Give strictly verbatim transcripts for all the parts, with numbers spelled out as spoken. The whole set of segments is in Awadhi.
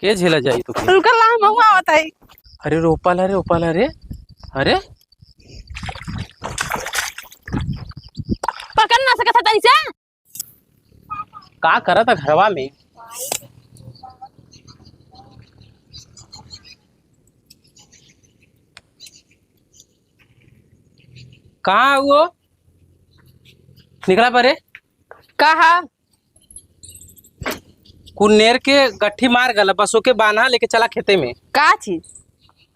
के झेला जाई तो के? रुका ला, हम हुआ आवत है। अरे रोपा ला रे, रोपा ला रे। अरे पकड़ ना सकत है तनी से। का करत है घरवा में? कहाँ वो? निकला परे। का हा? कुन्नेर के गट्ठी मार गला, बस ओके बान्हा लेके चला खेते में। का चीज?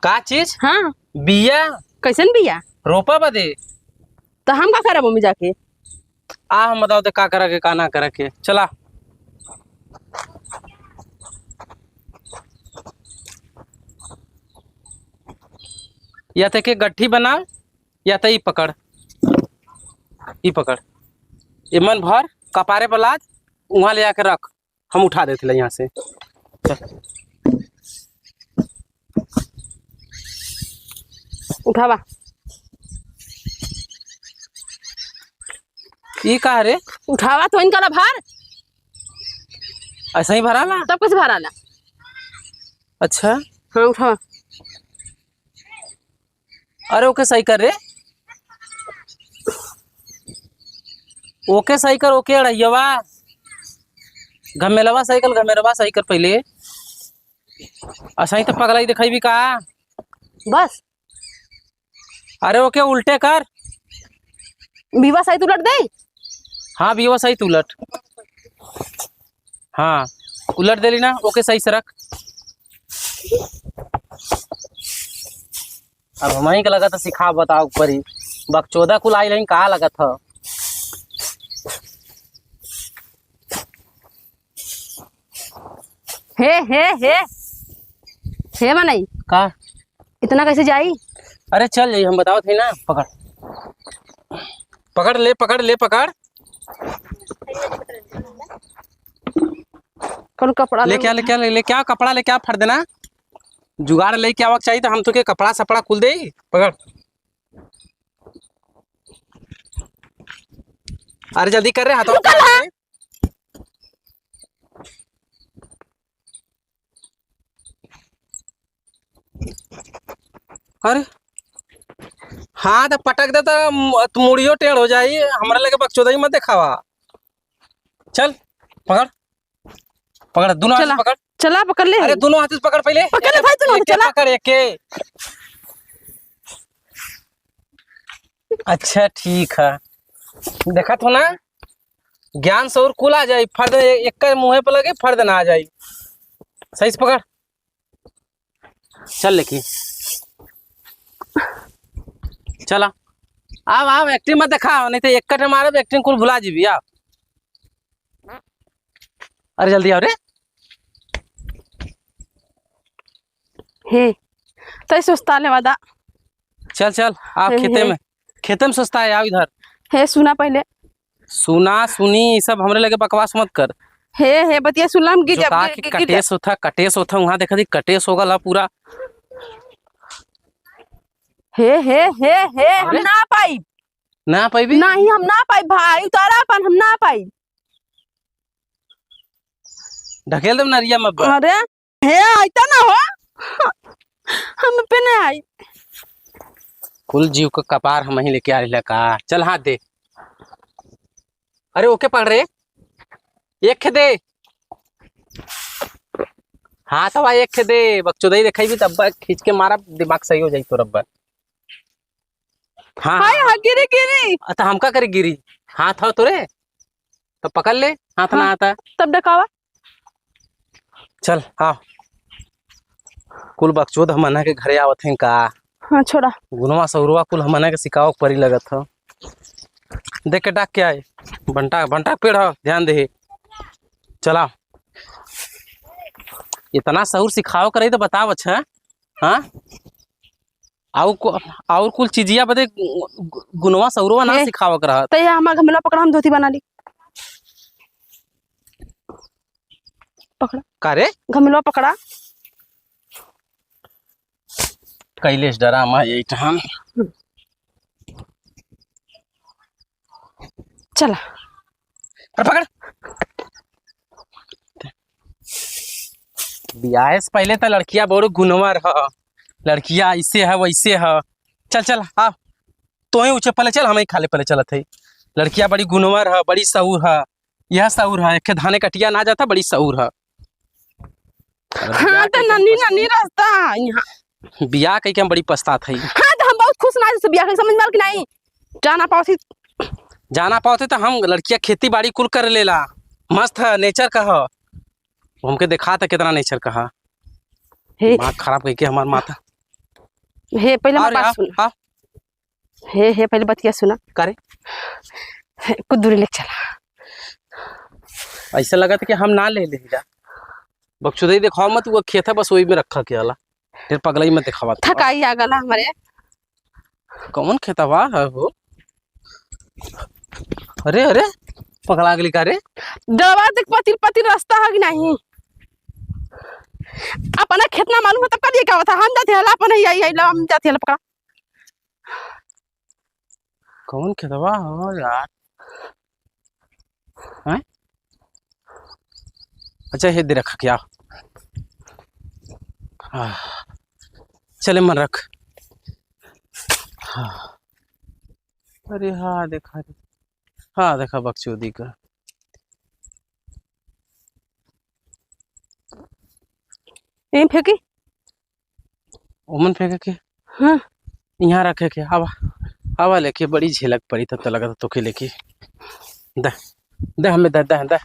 का चीज? हाँ। बिया। कैसन बिया? रोपा बदे। तो हम का करब ओमे जाके? आ, हम बताओ तो का करे के, का ना करे के। चला। या तो के गट्ठी बना, या तो ई पकड़, ई पकड़, एमन भर, कपारे पर लाद, वहाँ ले जाके रख, हम उठा देते ले यहाँ से। चल। उठावा। ई का रे? उठावा तो इनका ला भार। ऐसा ही भराला? तब कैसे भराला? अच्छा। हाँ, उठावा। अरे ओके सही कर रे, ओके सही कर, ओके अड़ैयवा, घमेलवा सही कर, घमेलवा सही कर पहले। अच्छा ही तो पगलाई दिखाई भी का? बस। अरे ओके उल्टे कर। बीवा सही उलट दे। हाँ बीवा सही उलट। हाँ उलट देली ना, ओके सही से रख। अब हमही के लगत ह सिखा बताओ परी। बकचोदा कुल आइल हईं, का लगत ह? हे, हे, हे। हे मनई। का? इतना कैसे जाई? अरे चल जाई, हम बतावत हई ना। पकड़, पकड़ ले, पकड़ ले, पकड़। कौन कपड़ा ले लेके आ, लेके आ, ले, लेके आ, कपड़ा लेके आ, फट देना। जुगाड़ लेके आवा के चाहिए, तो हम तोके कपड़ा सपड़ा कुल देई। पकड़। अरे जल्दी कर रे, हाथवा रुका ना। अरे हाँ, तो पटक दे तो मु-, मुड़ियो टेढ़ हो जाई। हमरा लगे बकचोदई मत देखावा। चल, पकड़। पकड़, दोनों हाथ से चला, पकड़। चला, पकड़ ले। अरे, दोनों हाथ से पकड़ पहले। पकड़ ले भाई, दोनों हाथ से, एके चला। पकड़, एके। अच्छा, ठीक है। देखत हो ना, ज्ञान सौर कुल आ जाई, फर्द ए-, एक का मुँहे पे लगे, फर्द ना आ जाई। सही से पकड़। चल लेके। चला। आव, आव, acting मत देखा, नहीं तो एक कटे मारब, acting कुल भुला जीबी, आव। अरे जल्दी आव रे। हे, तै सुस्ता लेवा दा। चल, चल, आव हे, खेते हे। में, खेते में सुस्ता है, आव इधर। हे, सुना पहले। सुना सुनी, ई सब हमरे लगे बकवास मत कर। हे, हे, बतिया सुनला, हम गिर जो जाब, कहा गिर, कि गिर, गिर जाब। कटेस होथा, कटेस होथा, वहाँ देखा थी, कटेस हो गला पूरा। हे, हे, हे, हे, हम अरे? ना पाइब। ना पाइबी? नहीं, हम ना पाइब भाई, उतारा अपन, हम ना पाइब। ढकेल देब नरिया में बा। अरे, हे, आइता ना हो। हम पे ना आई। कुल जीव का कपार हम ही लेके आ रही का। चल हाथ दे। अरे ओके पकड़ रे। एक खे दे। हाथ हवा एक खे दे। बकचोदई देखाई भी तब खींच के मारा, दिमाग सही हो जाई तोर अब्बा। हाँ, हाय, हाँ। हाँ, गिरी, गिरी। अ, त हम का करी गिरी? हाथ हो तोरे? त पकड़ ले, हाथ ना हाँ, आता। तब देखावा। चल, आ। कुल बकचोद हमना के घरे आवत हैं का? हाँ, छोड़ा। गुनवा सहुरवा कुल हमना के सिखाओ परी लगत ह। देख के डाक के आए। बंटा, बंटा के पेड़ ह, ध्यान दे। चला। इतना सहूर सिखाओ करे त बताव, अच्छा? हाँ? आउ को-, आउर कुल चीजिया बदे गु-, गु-, गुनवा सौरवा ना ए, सिखावक रहत। त ये हमार घमेलवा पकड़ा, हम धोती बना ली। पकड़ा। का रे? घमेलवा पकड़ा। कैलेश डरामा यही ठहन। चला। अरे पकड़। बियाहे से पहिले त लड़किया बड़ी गुनवर ह, लड़किया ऐसे ह, वैसे ह। चल, चल, आ, तोही ऊँचे पले चल, हमही खाले पले चलत हई। लड़किया बड़ी गुनवर ह, बड़ी सऊर ह, यह सऊर ह, एक धाने कटिया ना जाता, बड़ी सऊर ह। अरे हाँ, बियाह तो कइके हम नन्ही, पछता-, नन्ही रास्ता है यहाँ। बियाह कइके हम बड़ी पछतात हई। हाँ, तो हम बहुत खुश ना जैसे बियाह कइके, समझ में आल कि नहीं? जाना पावती। जाना पावती तो हम लड़किया खेती बाड़ी कुल कर लेला, मस्त ह, नेचर का ह। वो हमके देखा था कितना नेचर का ह। हे। दिमाग खराब कइके हमार माथा। हे, पहले हमार अरे, बात आ, सुन। आ। हे, हे, पहले बतिया सुना। का रे? हे, कुछ दूरी लेके चला। ऐसा लगा था कि हम ना ले ले जा। बकचोदई देखावा मत, वो खेत है बस वही में रखा के आला। फिर पगलाई मत देखावा तू। थकाई आ गला हमरे। कौन खेतवा है वो? अरे, अरे, पगला गली का रे? दवा देख, पतिर पतिर रास्ता है कि नहीं? अपना खेत ना मालूम है तब का लिए का होता? हम जाते हला अपने यही, यही ला, हम जाते हला पकड़ा। कौन खेतवा हो यार? हैं? अच्छा, ये दे रखा क्या? हाँ। चले मन रख। हाँ। अरे हाँ, देखा रे। हाँ, देखा बकचोदी का। एम फेंकी? ओमन फेंके के? हाँ। यहाँ रखे के। आवा, आवा लेके, बड़ी झेलक पड़ी तब तो लगत तोके लेके। दे, दे हमें दे, दे, दे,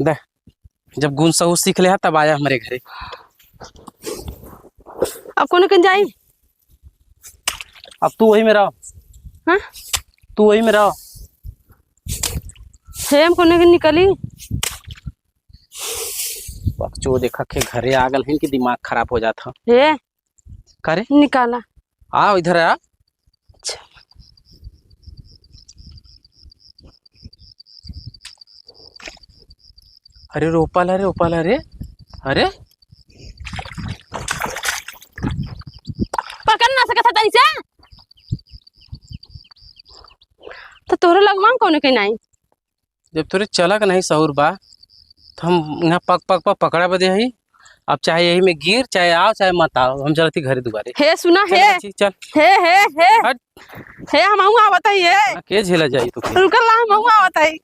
दे। जब गुण सहू सीख ले हा, तब आया हमरे घरे। अब कौन कन जाई? अब तू वही में रहो। हाँ? तू वही में रहो। सेम कौन कन निकली? बकचो देखा के घरे आ गल हैं कि दिमाग खराब हो जात ह। हे, का रे? निकाला। आओ इधर आ। अच्छा। अरे रोपा ला रे, रोपा ला रे। अरे पकड़ ना सकत ह तनी से। तो तोरे लगवा कौन के नहीं? जब तोरे चला के नहीं सहूर बा, तो हम यहाँ पग पग पर पकड़ा बदे हई। अब चाहे यही में गिर, चाहे आओ, चाहे मत आओ, हम चलती घरे दुआरे। हे सुना, चल हे। बच्ची, चल। हे, हे, हे। हट। हे, हम आऊँ आवत हई, हे। ना, के झेला जाई तो? रुकल ना, हम आऊँ आवत हई।